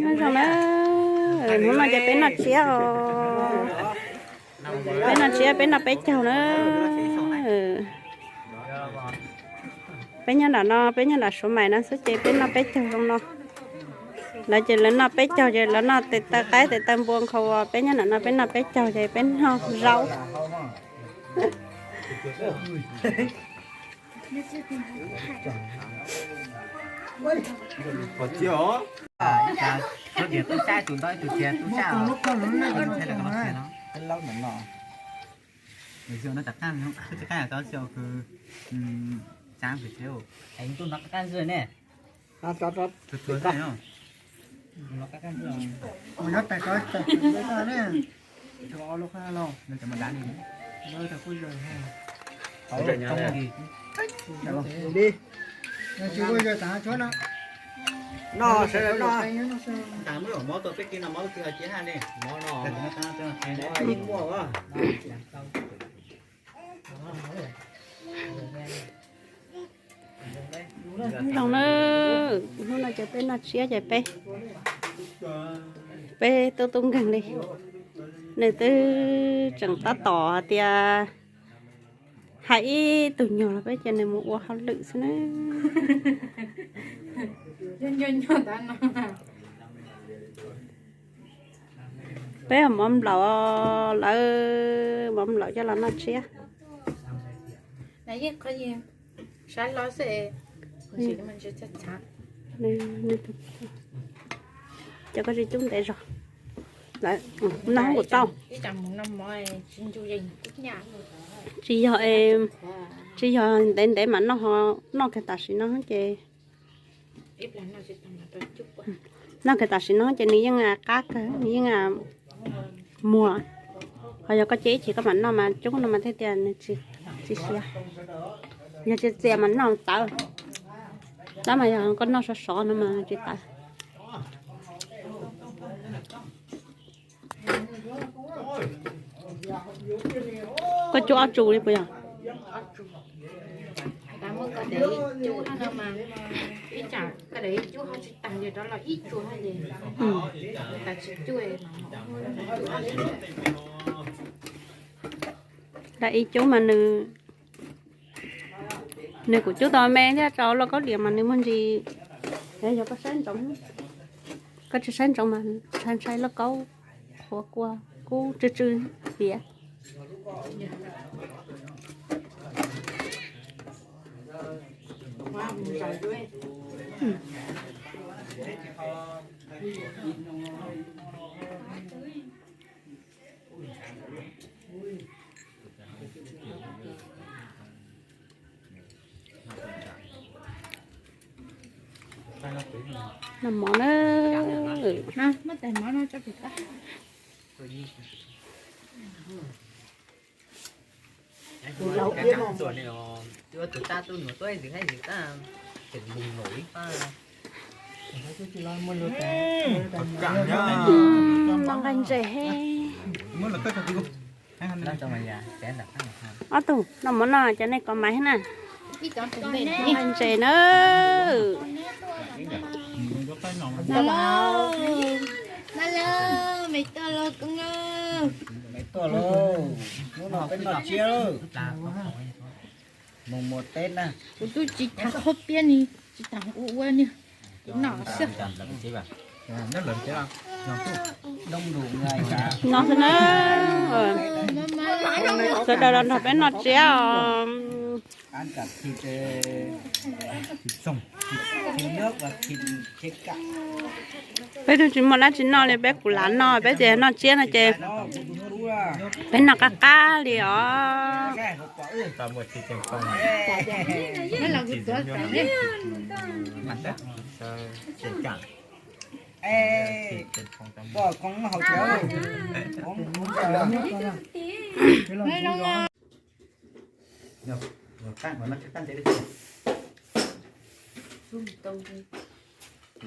Nyob zoo na, hnub no ces peb noj tsiab os. Peb noj tsiab, peb noj peb caug na. Peb nyob nram no, peb nyob nram Suav Maim no xwb ces peb noj peb caug zoo no. Lawv ces lawv noj peb caug ces lawv noj tes taw qaib tes taw npua nkhaus, peb nyob nram no peb noj peb caug ces peb noj zaub. Zoo na, hnub no ces peb noj tsiab ces peb, peb tub tub nkeeg li. Nws twb tseem tab tom hais tias hais ib tug nyuag los peb cia nws mus ua hauj lwm xwb na. Peb mov nplaum, lawv mov nplaum coj los noj tsiab. Cov ko tsis cub ntev zog, noj kuj tau. Tsis yog, tsis yog ntev ntev mas noj, noj kiag tam sim no ces, noj kiag tam sim no ces nws yeej qab kawg, nws yeej muag. Ho yog koj cia ib chim koj mam noj mas cub no mas thiaj tias nws tsis siav. Yog txias txias mas noj tawv, tab mas yog koj noj sov sov no mas tsis tawv. Koj cub ob tsu li puas yog? Dab ib cub mas nws, nws kuj cub tau me thiab, rau lauj kaub diam mas nws muaj ntsis. Yog koj saib ntsoov, koj tsis saib ntsoov mas ntshai ntshai lauj kaub qhuav kua kub tsw tsw piav. Noj mov na. Los nqaij ntses he. Ob tug noj mov no ces nej kov maiv na. Nqaij ntses na. Kuv twb tsis tham qhob piab ni, tsis tham ua ua ni, kuv noj xwb. No xwb na. Sawv daws los nrog peb noj tsiab os. Peb twb tsis muaj dab tsi noj li, peb kuv lam noj, peb tsis noj tsiab no ces peb noj qab qab li os.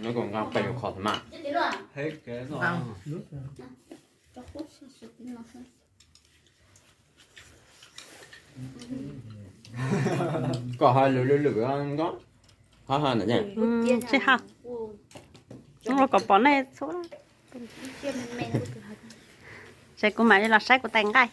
Nyob kom nqa pes khov mas. Kom hais lwm lwm lwm nko, hab ha ntawm ne. Tsis ha. Ua kom pom nej txhua. Ces kuv mam li los saib kuv tais nqaij.